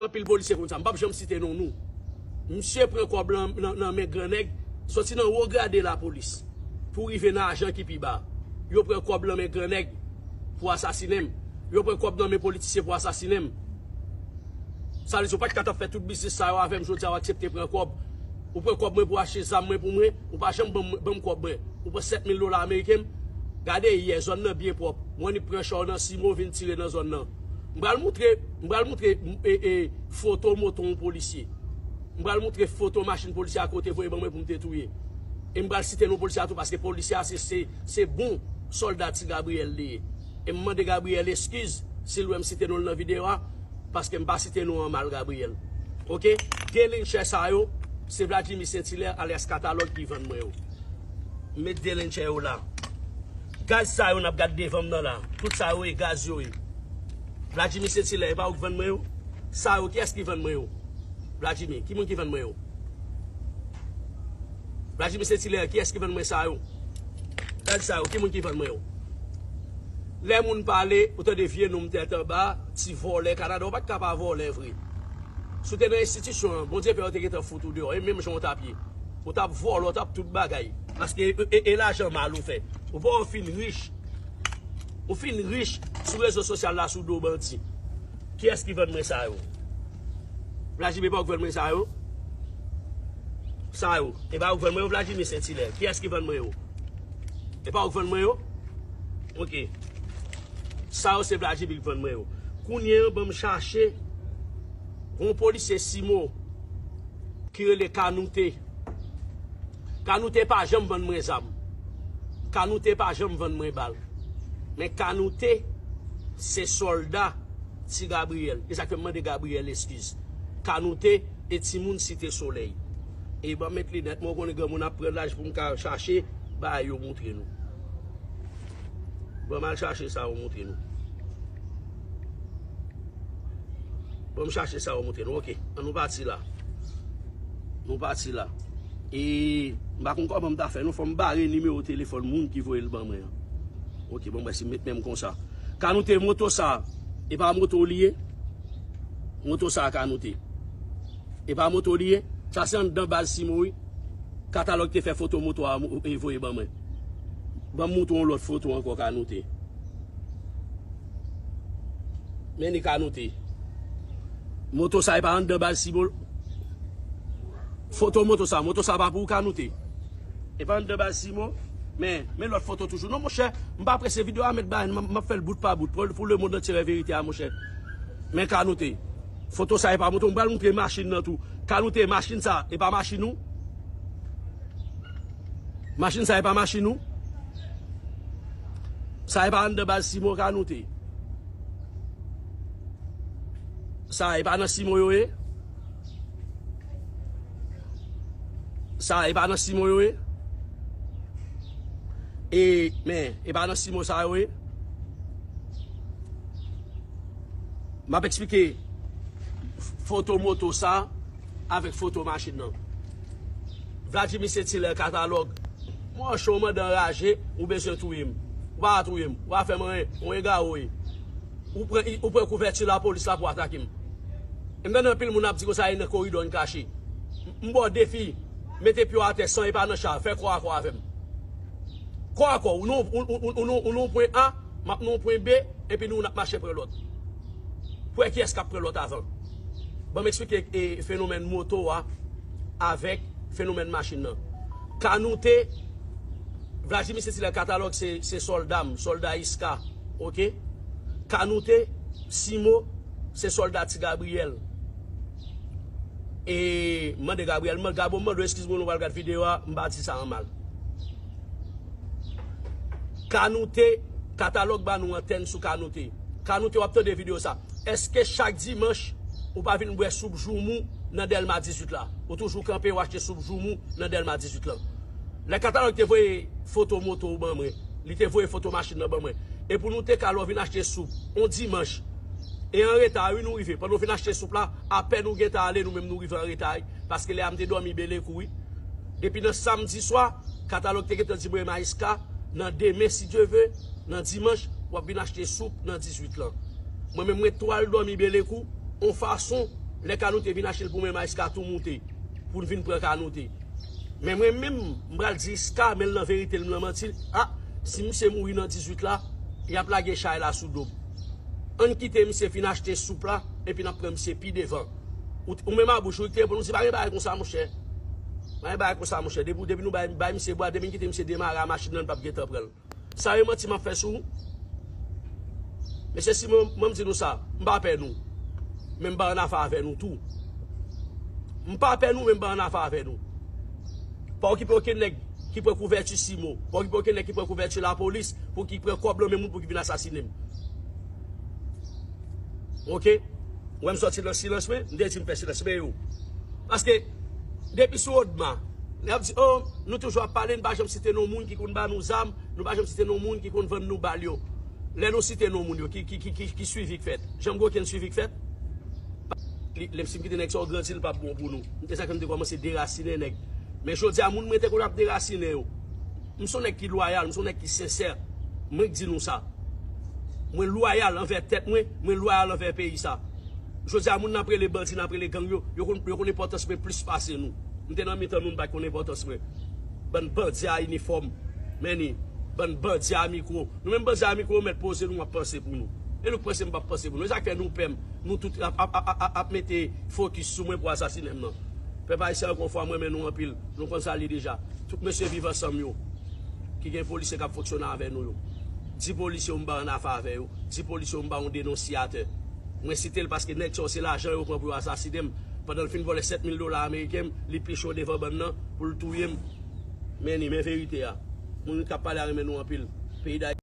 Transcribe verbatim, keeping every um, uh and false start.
Anpil polisye konn sa. M p ap janm site non nou. Misye pran kòb lan, nan, nan men gran nèg, soti nan wo grade lapolis pou rive nan ajan ki pi ba. Yo pran kòb lan men gran nèg pou asasinen m. Yo pran kòb nan men politisyen pou asasinen m. Sa vle di, ou pa t ka t ap fè tout biznis sa yo avè m, jodi a w aksepte pran kòb. Ou pran kòb mwen pou achte zam mwen pou mwen, ou pa janm ban m, ban m kòb mwen. Ou pran sèt mil dola ameriken m. Gade yè, zòn nan byen pwòp. Mwen ni pran chò nan Simo vin tire nan zòn nan. M pral moutre, m pral moutre, e, e, foto moto yon polisye. M pral moutre foto machin polisye a kote voye ban mwen pou m te touye. E m pral site non polisye a tou, paske polisye a se, se, se bon sòlda Ti Gabriyèl li ye. E m mande Gabriyèl eskiz si l wè m site non l nan videyo a, paske m pa site non an mal, Gabriyèl. Oke? De lenchè sa yo, se Vladjimir Saint-Hilaire alyas Katalòg ki vann mwen yo. M met de lenchè yo la. Gaz sa yo n ap gad devan m nan la. Tout sa yo e gaz yo ye. Vladjimir Saint-Hilaire, e pa ou k vann mwen yo? Sa yo, kiyès ki vann mwen yo? Vladjimir, ki moun ki vann mwen yo? Vladjimir Saint-Hilaire, kiyès ki vann mwen sa yo? Gaz sa yo, ki moun ki vann mwen yo? Lè moun pale, ou tande vye nonm tèt anba, ti vòlè Kanada, ou pa t ka pa vòlè vre. Si w te nan enstitisyon an, Bondye pè yo te gentan fout ou deyò, e menm jan w t ap ye. Ou t ap vòlè, ou t ap tout bagay. Paske e, e, e lajan mal ou fè. Ou pa w fin rich. Ou fin rich sou rezo sosyal la sou do bandi. Kiyès ki vann mwen sa yo? Vladjimir, e pa ou k vann mwen sa yo? Sa yo. E pa ou k vann mwen yo, Vladjimir Saint-Hilaire. Kiyès ki vann mwen yo? E pa ou k vann mwen yo? Oke. Sa yo se Vladjimir ki vann mwen yo. Kounye an, ban m chache yon polisye Simo ki rele Kanoute. Kanoute pa janm vann mwen zam. Kanoute pa janm vann mwen bal. Men Kanoute se sòlda Ti Gabriyèl. E sa k fè m mande Gabriyèl eskiz. Kanoute e timoun Site Solèy. E ban m met linèt mwen, ou konnen granmoun ap pran laj pou m ka chache bagay yo moutre nou. Ban m al chache sa yo moutre nou. Ban m chache sa yo moutre nou. Oke, an nou pati la. Nou pati la. E m pa konn kòman m ta fè non, fò m bare nimewo telefòn moun ki voye l ban mwen an. Oke, bon, mwen si m met men m konsa. Kanoute, moto sa, e pa moto w li ye? Moto sa, Kanoute. E pa moto w li ye? Sa se anndan baz Simo wi. Katalòg te fè foto moto a mo- e voye ban mwen. Ban m moutre w yon lòt foto ankò, Kanoute. Men ni Kanoute. Moto sa e pa anndan baz Simo. Foto moto sa, moto sa pa pou ou, Kanoute. E pa anndan baz Simo. Men, men lòt foto toujou. Non, monchè, m pa prese videyo a, met bagay, m, m ap fè l bout pa bout. Pou, pou lemonn antye wè verite a, monchè. Men Kanoute. Foto sa e pa moto, m pral moutre machin nan tou. Kanoute, machin sa, e pa machin ou? Machin sa e pa machin ou? Sa e pa anndan baz Simo, Kanoute? Sa e pa nan Simo yo ye? Sa e pa nan Simo yo ye? E, men, e pa nan Simo sa yo ye? M ap eksplike foto moto sa avèk foto machin nan. Vladjimir Saint-Hilaire, Katalòg. Mwen cho, manda anraje, ou bezwen touye m. Ou pa ka touye m. Ou pa fè m anyen. Ou ega ou ye. Ou pran, ou pran kouvèti lapolis la pou atake m. E m tande anpil moun ap di konsa e nan koridò n kache. M, m ba w defi. Mete pye w atè san e pa nan cha. Fè kò a kò avè m. Kò a kò, ou nan, ou, ou, ou, ou nan, ou nan yon pwen A, m ap nan yon pwen B, epi nou, n ap mache pran lòt. Pou wè kiyès k ap pran lòt avan. Ban m eksplike, e, fenomèn moto a avèk fenomèn machin nan. Kanoute, Vladjimir Saint-Hilaire, Katalòg se, se sòlda m, sòlda Iska, oke? Kanoute, Simo, se sòlda Ti Gabriyèl. E mande Gabriyèl, man-, Gabo, m mande w eskiz mwen, nou pral gad videyo a, m pa di sa an mal. Kanoute, Katalòg ba nou antèn sou Kanoute. Kanoute, w ap tande videyo sa. Èske chak dimanch, ou pa vin bwè soup joumou nan Dèlma dizuit la? Ou toujou kanpe, w achte soup joumou nan Dèlma dizuit lan. Lè Katalòg te voye foto moto ou ban mwen, li te voye foto machin nan ban mwen. E pou nou te ka, lè w vin achte soup, on dimanch, e an reta, wi, nou rive. Pandan w fin achte soup la, apèn ou gentan ale, nou menm nou rive an reta, wi. Paske lè a m te dòmi Belekou, wi. Depi nan samdi swa, Katalòg te gentan di mwen, Mayiska, nan demen, si Dye ve, nan dimanch, w ap vin achte soup nan dizuit lan. Mwen menm, mwen tou al dòmi Belekou, on fason, Lè Kanoute vin achte l pou mwen, Maïska tou moute pou n vin pran Kanoute. Men mwen menm, m pral di Iska, men l nan verite, l nan manti. A, si misye mouri nan dizuit la, y ap lage chay la sou do m. Ann kite misye fin achte soup la, epi n ap pran misye pi devan. Ou, ou menm a bouch ou, ou te reponn, ou di, "Pa gen bagay konsa, monchè. Pa gen bagay konsa, monchè. Depi, depi nou bay, bay misye bwa, depi n kite misye demare a machin nan, n p ap gentan pran l." Sa yo manti m ap fè sou ou? Mesye, si mwen, mwen m di nou sa, m pa pè nou. Men m pa annafè avè nou tou. M pa pè nou, men m pa annafè avè nou. Pa okipe okenn nèg ki pran kouvèti Simo. Pa okipe okenn nèg ki pran kouvèti lapolis pou ki pran kòb nan men moun pou ki vin asasine m. Oke? Ou wè m sòti nan silans mwen, m te di m fè silans mwen yo. Paske, depi sou Odma, lè y ap di, "Oh, nou toujou ap pale, nou pa janm site non moun ki konn ba nou zam, nou pa janm site non moun ki konn vann nou bal yo." Lè nou site non moun yo, ki, ki, ki, ki, ki swivi k fèt? Janm gen okenn swivi k fèt? Li, lè m si m kite nèg sa yo grandi, li p ap bon pou nou. M te sa ke m te kòmanse derasinen nèg. Men jodi a, moun mwen te konn ap derasinen yo. M se yon nèg ki lwayal, m se yon nèg ki sensè. Mwen k di nou sa. Mwen lwayal anvè tèt mwen, mwen lwayal anvè peyi sa. Jodi a, moun n ap rele bandi, n ap rele gang yo, yo konn, yo konn enpòtans mwen plis pase nou. M te nan mitan nou, m pa t konn enpòtans mwen. Bann bandi a inifòm. Men ni, bann bandi a mikwo. Nou menm bandi a mikwo, yo mèt poze nou, w ap panse pou nou. E nou k panse m p ap panse pou nou. E sa k fè nou pè m. Nou tout ap, ap, ap, ap, ap mete fokis sou mwen pou asasinen m nan. Pèp ayisyen, ankò yon fwa, m renmen nou anpil. Nou konn sa l ye deja. Tout mesye Viv Ansanm yo, ki gen polisye k ap fonksyone avè nou yo. Di polisye yo m pa annafè avè yo. Di polisye yo m pa yon denonsiyatè. Mwen site l paske nèg sa yo se lajan yo pran pou yo asasinen m. Pandan l fin vòlè sèt mil dola ameriken m, li piche yo devan bann nan pou l touye m. Men ni, men verite a. Moun k ap pale a renmen nou anpil. Peyi Dayiti.